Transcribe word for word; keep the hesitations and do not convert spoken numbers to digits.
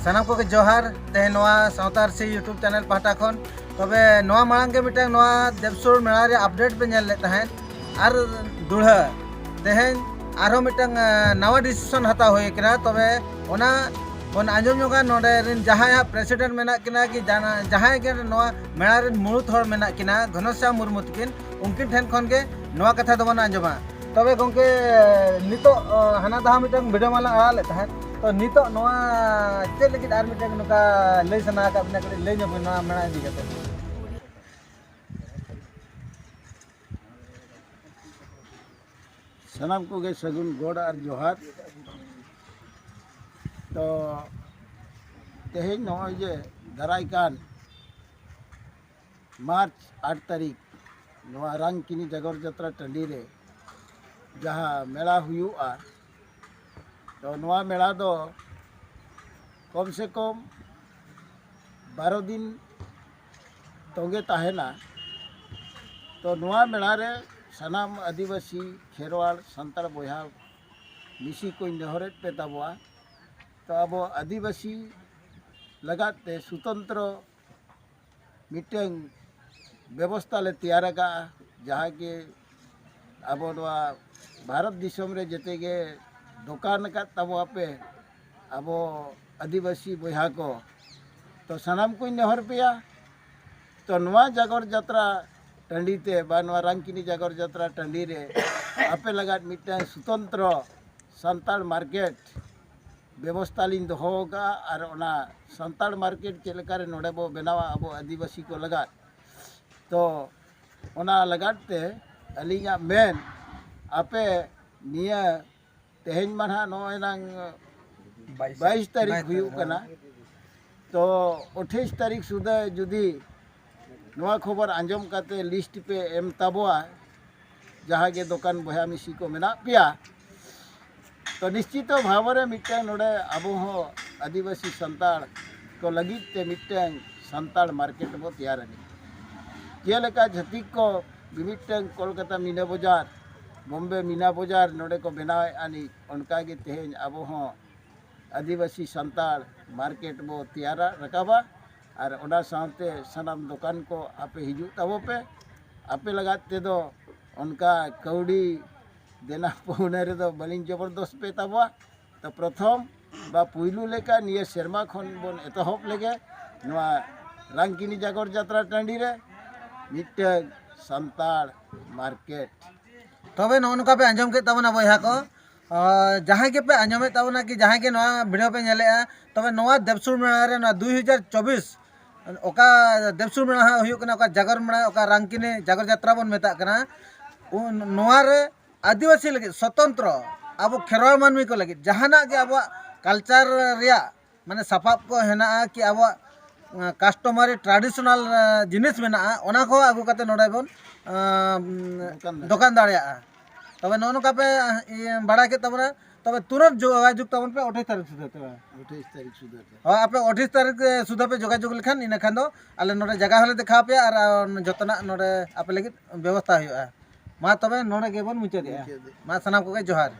ᱥᱟᱱᱟᱢ ᱠᱚᱜᱮ ᱡᱚᱦᱟᱨ᱾ ᱛᱮᱦᱮᱧ ᱱᱚᱣᱟ ᱥᱟᱶᱛᱟ ᱟᱹᱨᱥᱤ YouTube ᱪᱮᱱᱮᱞ ᱯᱟᱦᱴᱟ ᱠᱷᱚᱱ, ᱛᱚᱵᱮ ᱱᱚᱣᱟ ᱢᱟᱲᱟᱝ ᱜᱮ ᱢᱤᱫᱴᱟᱝ ᱱᱚᱣᱟ ᱫᱮᱵᱽᱥᱩᱨ ᱢᱮᱞᱟ ᱨᱮᱭᱟᱜ ᱟᱯᱰᱮᱴ ᱯᱮ ᱧᱮᱞ ᱞᱮᱫ ᱛᱟᱦᱮᱸᱫ, ᱟᱨ ᱫᱩᱲᱦᱟᱹ ᱛᱮᱦᱮᱧ ᱟᱨᱦᱚᱸ ᱢᱤᱫᱴᱟᱝ ᱱᱟᱣᱟ ᱰᱤᱥᱤᱥᱚᱱ ᱦᱟᱛᱟᱣ ᱦᱩᱭ ᱠᱟᱱᱟ᱾ ᱛᱚᱵᱮ ᱚᱱᱟ ᱵᱚᱱ ᱟᱸᱡᱚᱢ ᱧᱚᱜᱟ ᱱᱚᱰᱮ ᱨᱮᱱ ᱡᱟᱦᱟᱸᱭ ᱦᱟᱸᱜ ᱯᱨᱮᱥᱤᱰᱮᱱᱴ ᱢᱮᱱᱟᱜ ᱠᱤᱱᱟ ᱠᱤ ᱡᱟᱦᱟᱸᱭ ᱜᱮ ᱱᱚᱣᱟ ᱢᱮᱞᱟ ᱨᱮᱱ ᱢᱩᱲᱩᱫ ᱦᱚᱲ ᱢᱮᱱᱟᱜ ᱠᱤᱱᱟ ᱜᱷᱚᱱᱚᱥᱭᱟᱢ ᱢᱩᱨᱢᱩ ᱛᱟᱹᱠᱤᱱ, ᱩᱱᱠᱤᱱ ᱴᱷᱮᱱ ᱠᱷᱚᱱ ᱜᱮ ᱱᱚᱣᱟ ᱠᱟᱛᱷᱟ ᱫᱚᱵᱚᱱ ᱟᱸᱡᱚᱢᱟ᱾ ᱛᱚᱵᱮ ᱜᱚᱢᱠᱮ, ᱱᱤᱛᱚᱜ ᱦᱟᱱᱟ ᱫᱷᱟᱣ ᱢᱤᱫᱴᱟᱝ ᱵᱷᱤᱰᱤᱭᱳ ᱢᱟᱞᱟᱝ ᱟᱲᱟᱜ ᱞᱮᱫ ᱛᱟᱦᱮᱸᱫ, ᱛᱚ ᱱᱤᱛᱚᱜ ᱱᱚᱣᱟ ᱪᱮᱫ ᱞᱟᱹᱜᱤᱫ ᱟᱨ ᱢᱤᱫᱴᱟᱝ ᱱᱚᱝᱠᱟ ᱞᱟᱹᱭ ᱥᱟᱱᱟ ᱟᱠᱟᱫ ᱵᱤᱱᱟ, ᱠᱟᱹᱴᱤᱡ ᱞᱟᱹᱭ ᱧᱚᱜ ᱵᱤᱱ ᱱᱚᱣᱟ ᱢᱮᱞᱟ ᱤᱫᱤ ᱠᱟᱛᱮ᱾ ᱥᱟᱱᱟᱢ ᱠᱚᱜᱮ ᱥᱟᱹᱜᱩᱱ ᱜᱚᱰ ᱟᱨ ᱡᱚᱦᱟᱨ᱾ ᱛᱚ ᱛᱮᱦᱮᱧ ᱱᱚᱜᱼᱚᱭ ᱡᱮ ᱫᱟᱨᱟᱭ ᱠᱟᱱ ᱢᱟᱨᱪ ᱟᱴ ᱛᱟᱹᱨᱤᱠᱷ ᱱᱚᱣᱟ ᱨᱟᱝᱠᱤᱱᱤ ᱡᱟᱜᱚᱨ ᱡᱟᱛᱨᱟ ᱴᱟᱺᱰᱤ ᱨᱮ ᱡᱟᱦᱟᱸ ᱢᱮᱞᱟ ᱦᱩᱭᱩᱜᱼᱟ, ᱛᱚ ᱱᱚᱣᱟ ᱢᱮᱞᱟ ᱫᱚ ᱠᱚᱢ ᱥᱮ ᱠᱚᱢ ᱵᱟᱨᱚ ᱫᱤᱱ ᱛᱚᱸᱜᱮ ᱛᱟᱦᱮᱱᱟ᱾ ᱛᱚ ᱱᱚᱣᱟ ᱢᱮᱞᱟ ᱨᱮ ᱥᱟᱱᱟᱢ ᱟᱹᱫᱤᱵᱟᱹᱥᱤ, ᱠᱷᱮᱨᱣᱟᱲ, ᱥᱟᱱᱛᱟᱲ ᱵᱚᱭᱦᱟ ᱢᱤᱥᱤ ᱠᱚᱧ ᱱᱮᱦᱚᱨᱮᱫ ᱯᱮ ᱛᱟᱵᱚᱣᱟ, ᱛᱚ ᱟᱵᱚ ᱟᱹᱫᱤᱵᱟᱹᱥᱤ ᱞᱟᱜᱟᱫ ᱛᱮ ᱥᱩᱛᱚᱱᱛᱨᱚ ᱢᱤᱫᱴᱟᱝ ᱵᱮᱵᱚᱥᱛᱷᱟ ᱞᱮ ᱛᱮᱭᱟᱨ ᱟᱠᱟᱫᱼᱟ, ᱡᱟᱦᱟᱸ ᱜᱮ ᱟᱵᱚ ᱱᱚᱣᱟ ᱵᱷᱟᱨᱚᱛ ᱫᱤᱥᱚᱢ ᱨᱮ ᱡᱮᱛᱮ ᱜᱮ ᱫᱚᱠᱟᱱ ᱟᱠᱟᱫ ᱛᱟᱵᱚᱣᱟᱯᱮ ᱟᱵᱚ ᱟᱹᱫᱤᱵᱟᱹᱥᱤ ᱵᱚᱭᱦᱟ ᱠᱚ, ᱛᱚ ᱥᱟᱱᱟᱢ ᱠᱚᱧ ᱱᱮᱦᱚᱨ ᱯᱮᱭᱟ, ᱛᱚ ᱱᱚᱣᱟ ᱡᱟᱜᱚᱨ ᱡᱟᱛᱨᱟ ᱴᱟᱺᱰᱤ ᱛᱮ ᱵᱟ ᱱᱚᱣᱟ ᱨᱟᱝᱠᱤᱱᱤ ᱡᱟᱜᱚᱨ ᱡᱟᱛᱨᱟ ᱴᱟᱺᱰᱤ ᱨᱮ ᱟᱯᱮ ᱞᱟᱜᱟᱫ ᱢᱤᱫᱴᱟᱝ ᱥᱩᱛᱚᱱᱛᱨᱚ ᱥᱟᱱᱛᱟᱲ ᱢᱟᱨᱠᱮᱴ ᱵᱮᱵᱚᱥᱛᱷᱟ ᱞᱤᱧ ᱫᱚᱦᱚ ᱟᱠᱟᱫᱼᱟ᱾ ᱟᱨ ᱚᱱᱟ ᱥᱟᱱᱛᱟᱲ ᱢᱟᱨᱠᱮᱴ ᱪᱮᱫ ᱞᱮᱠᱟᱨᱮ ᱱᱚᱰᱮ ᱵᱚ ᱵᱮᱱᱟᱣᱟ ᱟᱵᱚ ᱟᱹᱫᱤᱵᱟᱹᱥᱤ ᱠᱚ ᱞᱟᱜᱟᱫ, ᱛᱚ ᱚᱱᱟ ᱞᱟᱜᱟᱫ ᱛᱮ ᱟᱹᱞᱤᱧᱟᱜ ᱢᱮᱱ, ᱟᱯᱮ ᱱᱤᱭᱟᱹ ᱛᱮᱦᱮᱧ ᱢᱟ ᱱᱟᱦᱟᱜ ᱱᱚᱜᱼᱚᱭ ᱱᱟᱝ ᱵᱟᱭᱤᱥ ᱛᱟᱹᱨᱤᱠᱷ ᱦᱩᱭᱩᱜ ᱠᱟᱱᱟ, ᱛᱚ ᱟᱴᱷᱟᱥ ᱛᱟᱹᱨᱤᱠᱷ ᱥᱩᱫᱷᱟᱹ ᱡᱩᱫᱤ ᱱᱚᱣᱟ ᱠᱷᱚᱵᱚᱨ ᱟᱸᱡᱚᱢ ᱠᱟᱛᱮ ᱞᱤᱥᱴ ᱯᱮ ᱮᱢ ᱛᱟᱵᱚᱣᱟ, ᱡᱟᱦᱟᱸ ᱜᱮ ᱫᱚᱠᱟᱱ ᱵᱚᱭᱦᱟ ᱢᱤᱥᱤ ᱠᱚ ᱢᱮᱱᱟᱜ ᱯᱮᱭᱟ, ᱛᱚ ᱱᱤᱥᱪᱤᱛᱚ ᱵᱷᱟᱵᱚᱨᱮ ᱢᱤᱫᱴᱟᱝ ᱱᱚᱰᱮ ᱟᱵᱚ ᱦᱚᱸ ᱟᱹᱫᱤᱵᱟᱹᱥᱤ ᱥᱟᱱᱛᱟᱲ ᱠᱚ ᱞᱟᱹᱜᱤᱫ ᱛᱮ ᱢᱤᱫᱴᱟᱝ ᱥᱟᱱᱛᱟᱲ ᱢᱟᱨᱠᱮᱴ ᱵᱚ ᱛᱮᱭᱟᱨ ᱟᱹᱱᱤᱡ᱾ ᱡᱮᱞᱮᱠᱟ ᱡᱷᱟᱹᱛᱤᱠ ᱠᱚ ᱢᱤᱢᱤᱫᱴᱟᱝ ᱠᱳᱞᱠᱟᱛᱟ ᱢᱤᱱᱟ ᱵᱟᱡᱟᱨ, ᱵᱚᱢᱵᱮ ᱢᱤᱱᱟ ᱵᱟᱡᱟᱨ ᱱᱚᱰᱮ ᱠᱚ ᱵᱮᱱᱟᱣᱮᱫ ᱟᱹᱱᱤᱡ, ᱚᱱᱠᱟᱜᱮ ᱛᱮᱦᱮᱧ ᱟᱵᱚ ᱦᱚᱸ ᱟᱹᱫᱤᱵᱟᱹᱥᱤ ᱥᱟᱱᱛᱟᱲ ᱢᱟᱨᱠᱮᱴ ᱵᱚ ᱛᱮᱭᱟᱨᱟ ᱨᱟᱠᱟᱵᱟ᱾ ᱟᱨ ᱚᱱᱟ ᱥᱟᱶᱛᱮ ᱥᱟᱱᱟᱢ ᱫᱚᱠᱟᱱ ᱠᱚ ᱟᱯᱮ ᱦᱤᱡᱩᱜ ᱛᱟᱵᱚ ᱯᱮ᱾ ᱟᱯᱮ ᱞᱟᱜᱟᱫ ᱛᱮᱫᱚ ᱚᱱᱠᱟ ᱠᱟᱹᱣᱰᱤ ᱫᱮᱱᱟ ᱯᱟᱣᱱᱟ ᱨᱮᱫᱚ ᱵᱟᱹᱞᱤᱧ ᱡᱚᱵᱚᱨᱫᱚᱥ ᱯᱮ ᱛᱟᱵᱚᱣᱟ᱾ ᱛᱚ ᱯᱨᱚᱛᱷᱚᱢ ᱵᱟ ᱯᱩᱭᱞᱩ ᱞᱮᱠᱟ ᱱᱤᱭᱟᱹ ᱥᱮᱨᱢᱟ ᱠᱷᱚᱱ ᱵᱚᱱ ᱮᱛᱚᱦᱚᱵ ᱞᱮᱜᱮ ᱱᱚᱣᱟ ᱨᱟᱝᱠᱤᱱᱤ ᱡᱟᱜᱚᱨ ᱡᱟᱛᱨᱟ ᱴᱟᱺᱰᱤ ᱨᱮ ᱢᱤᱫᱴᱟᱝ ᱥᱟᱱᱛᱟᱲ ᱢᱟᱨᱠᱮᱴ᱾ ᱛᱚᱵᱮ ᱱᱚᱜᱼᱚ ᱱᱚᱝᱠᱟ ᱯᱮ ᱟᱸᱡᱚᱢ ᱠᱮᱫ ᱛᱟᱵᱚᱱᱟ ᱵᱚᱭᱦᱟ ᱠᱚ᱾ ᱟᱨ ᱡᱟᱦᱟᱸᱭ ᱜᱮᱯᱮ ᱟᱸᱡᱚᱢᱮᱫ ᱛᱟᱵᱚᱱᱟ ᱠᱤ ᱡᱟᱦᱟᱸᱭ ᱜᱮ ᱱᱚᱣᱟ ᱵᱷᱤᱰᱤᱭᱳ ᱯᱮ ᱧᱮᱞᱮᱫᱼᱟ, ᱛᱚᱵᱮ ᱱᱚᱣᱟ ᱫᱮᱵᱥᱩᱨ ᱢᱮᱞᱟ ᱨᱮ ᱱᱚᱣᱟ ᱫᱩᱭ ᱦᱟᱡᱟᱨ ᱪᱚᱵᱵᱤᱥ ᱚᱠᱟ ᱫᱮᱵᱥᱩᱨ ᱢᱮᱞᱟ ᱦᱟᱸᱜ ᱦᱩᱭᱩᱜ ᱠᱟᱱᱟ, ᱚᱠᱟ ᱡᱟᱜᱚᱨ ᱢᱮᱞᱟ, ᱚᱠᱟ ᱨᱟᱝᱠᱤᱱᱤ ᱡᱟᱜᱚᱨ ᱡᱟᱛᱨᱟ ᱵᱚᱱ ᱢᱮᱛᱟᱜ ᱠᱟᱱᱟ, ᱩᱱ ᱱᱚᱣᱟ ᱨᱮ ᱟᱹᱫᱤᱵᱟᱹᱥᱤ ᱞᱟᱹᱜᱤᱫ ᱥᱚᱛᱚᱱᱛᱨᱚ, ᱟᱵᱚ ᱠᱷᱮᱨᱣᱟᱲ ᱢᱟᱹᱱᱢᱤ ᱠᱚ ᱞᱟᱹᱜᱤᱫ ᱡᱟᱦᱟᱱᱟᱜ ᱜᱮ ᱟᱵᱚᱣᱟᱜ ᱠᱟᱞᱪᱟᱨ ᱨᱮᱭᱟᱜ ᱢᱟᱱᱮ ᱥᱟᱯᱟᱵ ᱠᱚ ᱦᱮᱱᱟᱜᱼᱟ ᱠᱤ ᱟᱵᱚᱣᱟᱜ ᱠᱟᱥᱴᱚᱢᱟᱨᱤ ᱴᱨᱟᱰᱤᱥᱚᱱᱟᱞ ᱡᱤᱱᱤᱥ ᱢᱮᱱᱟᱜᱼᱟ, ᱚᱱᱟ ᱠᱚ ᱟᱹᱜᱩ ᱠᱟᱛᱮ ᱱᱚᱰᱮ ᱵᱚᱱ ᱟᱸ, ᱫᱚᱠᱟᱱ ᱫᱟᱲᱮᱭᱟᱜᱼᱟ᱾ ᱫᱚᱠᱟᱱ ᱫᱟᱲᱮᱭᱟᱜᱼᱟ᱾ ᱛᱚᱵᱮ ᱱᱚᱜᱼᱚ ᱱᱚᱝᱠᱟ ᱯᱮ ᱤᱭᱟᱹ ᱵᱟᱲᱟᱭ ᱠᱮᱫ ᱛᱟᱵᱚᱱᱟ᱾ ᱛᱚᱵᱮ ᱛᱩᱨᱟᱹᱛ ᱡᱳᱜᱟᱡᱳᱜᱽ ᱛᱟᱵᱚᱱ ᱯᱮ ᱟᱴᱷᱟᱥ ᱛᱟᱹᱨᱤᱠᱷ ᱥᱩᱫᱷᱟᱹ ᱛᱚᱵᱮ᱾ ᱟᱴᱷᱟᱥ ᱛᱟᱹᱨᱤᱠᱷ ᱥᱩᱫᱷᱟᱹ ᱛᱮ᱾ ᱦᱳᱭ, ᱟᱯᱮ ᱟᱴᱷᱟᱥ ᱛᱟᱹᱨᱤᱠᱷ ᱥᱩᱫᱷᱟᱹ ᱯᱮ ᱡᱳᱜᱟᱡᱳᱜᱽ ᱞᱮᱠᱷᱟᱱ ᱤᱱᱟᱹ ᱠᱷᱟᱱ ᱫᱚ ᱟᱞᱮ ᱱᱚᱰᱮ ᱡᱟᱭᱜᱟ ᱦᱚᱸᱞᱮ ᱫᱮᱠᱷᱟᱣ ᱯᱮᱭᱟ ᱟᱨ ᱟᱨ ᱡᱚᱛᱚᱱᱟᱜ ᱱᱚᱰᱮ ᱟᱯᱮ ᱞᱟᱹᱜᱤᱫ ᱵᱮᱵᱚᱥᱛᱷᱟ ᱦᱩᱭᱩᱜᱼᱟ᱾ ᱢᱟ ᱛᱚᱵᱮ ᱱᱚᱰᱮ ᱜᱮᱵᱚᱱ ᱢᱩᱪᱟᱹᱫᱮᱜᱼᱟ᱾ ᱢᱩᱪᱟᱹᱫ᱾ ᱢᱟ ᱥᱟᱱᱟᱢ ᱠᱚᱜᱮ ᱡᱚᱦᱟᱨ᱾